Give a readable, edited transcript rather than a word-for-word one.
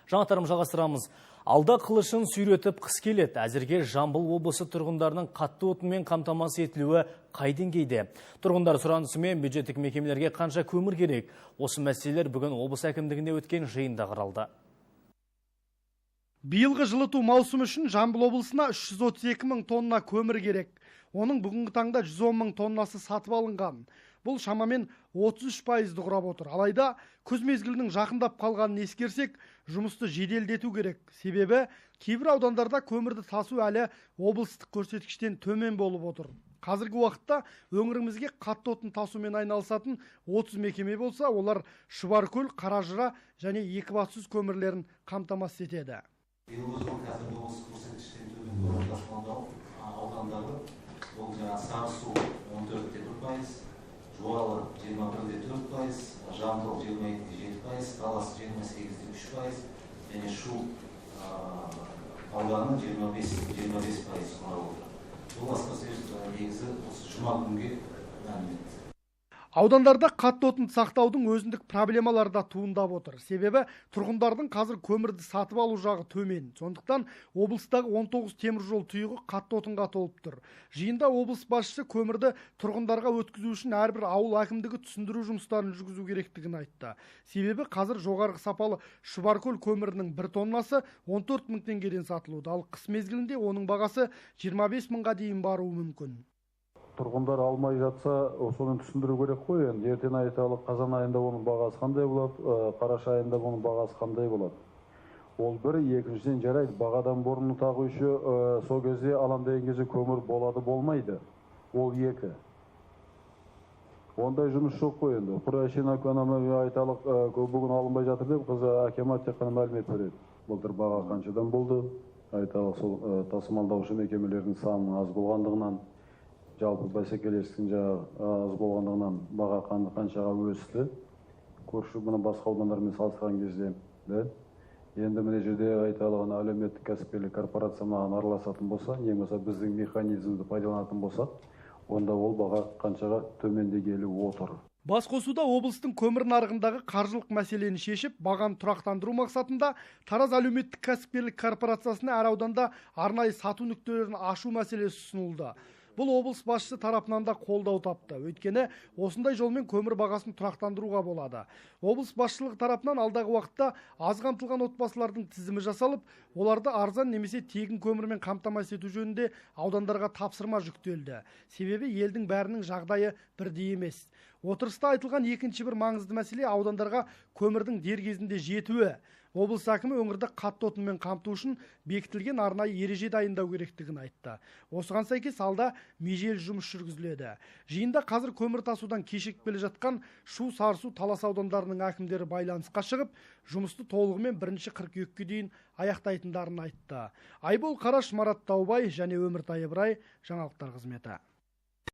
Жаңалықтарымызды жалғастырамыз. Алда қылышын сүйретіп қыс келеді. Әзірге Жамбыл облысы тұрғындарының қатты отынмен қамтамасыз етілуі қай деңгейде? Тұрғындар сұранысымен бюджеттік мекемелерге қанша көмір керек? Осы мәселелер бүгін облыс әкімдігінде өткен жиында қаралды. Биылғы жылыту маусымы үшін Жамбыл облысына 332 мың тонна көмір керек. Оның бүгінгі таңда 110 мың тоннасы сатып алынған. Бұл шамамен 33%-ды құрап отыр. Алайда күз мезгілінің жақындап қалғанын ескерсек, жұмысты жеделдету керек. Себебі кейбір аудандарда көмірді тасу әлі облыстық көрсеткіштен төмен болып отыр. Қазіргі уақытта өңірімізге қатты отын тасумен айналысатын 30 мекеме болса, олар Шұбаркөл, Қаражыра және Екібастұз көмірлерін қамтамасыз етеді. Биылғы жылы қазір облыс көрсеткіштен төмен болып тасымалдау аудандары ол жаңағы Сарысу 14,1%, Жуалы 21,4%, Жамбыл 22,7%, Талас 28,3% және Шу ауданы 25% құрап отыр. Бұл басқа сөз негізі осы жұма күнге мәлімет. Аудандарда қатты отын сақтаудың өзіндік проблемалары да туындап отыр. Себебі тұрғындардың қазір көмірді сатып алу жағы төмен. Сондықтан облыстағы 19 темір жол тұйығы қатты отынға толып тұр. Жиында облыс басшысы көмірді тұрғындарға өткізу үшін әрбір ауыл әкімдігі түсіндіру жұмыстарын жүргізу керектігін айтты. Себебі қазір жоғарғы сапалы Шұбаркөл көмірінің бір тоннасы 14 мың теңгеден сатылуда. Ал қыс мезгілінде оның бағасы 25 мыңға дейін баруы мүмкін. Тұрғындар алмай жатса, соны түсіндіру керек қой. Енді ертең айталық, қазан айында оның бағасы қандай болады, қараша айында оның бағасы қандай болады. Ол бір, екіншіден жарайды, бағадан бұрын тағы еще сол кезде алам деген кезде көмір болады, болмайды. Ол екі. Ондай жұмыс жоқ қой енді. Құр әшейін айталық, бүгін алынбай жатыр деп қыз әкімат тек қана мәлімет береді. Былтыр баға қаншадан болды? Айталық, сол тасымалдаушы мекемелердің санының аз болғандығынан, жалпы бәсекелестіктің аз болғандығынан баға қаншаға өсті. Көрші бұны басқа аудандармен салыстырған кезде, да? Енді мына жерде айталық, әлеуметтік кәсіпкерлік корпорация маған араласатын болса, не болмаса біздің механизмді пайдаланатын болсақ, онда ол баға қаншаға төмендегелі отыр. Басқосуда облыстың көмір нарығындағы қаржылық мәселені шешіп, бағаны тұрақтандыру мақсатында Тараз әлеуметтік кәсіпкерлік корпорациясына әр ауданда арнайы сату нүктелерін ашу мәселесі ұсынылды. Бұл облыс басшысы тарапынан да қолдау тапты. Өйткені осындай жолмен көмір бағасын тұрақтандыруға болады. Облыс басшылығы тарапынан алдағы уақытта аз қамтылған отбасылардың тізімі жасалып, оларды арзан немесе тегін көмірмен қамтамасыз ету жөнінде аудандарға тапсырма жүктелді. Себебі елдің бәрінің жағдайы бірдей емес. Отырыста айтылған екінші бір маңызды мәселе аудандарға көмірдің дер кезінде жетуі. Облыс әкімі өңірді қатты отынмен қамту үшін бекітілген арнайы ереже дайындау керектігін айтты. Осыған сәйкес алда межелі жұмыс жүргізіледі. Жиында қазір көмір тасудан кешігіп келе жатқан Шу, Сарысу, Талас аудандарының әкімдері байланысқа шығып, жұмысты толығымен 1 қыркүйекке дейін аяқтайтындарын айтты. Айбол Қараш, Марат Таубай және Өміртай Ыбырай, жаңалықтар қызметі.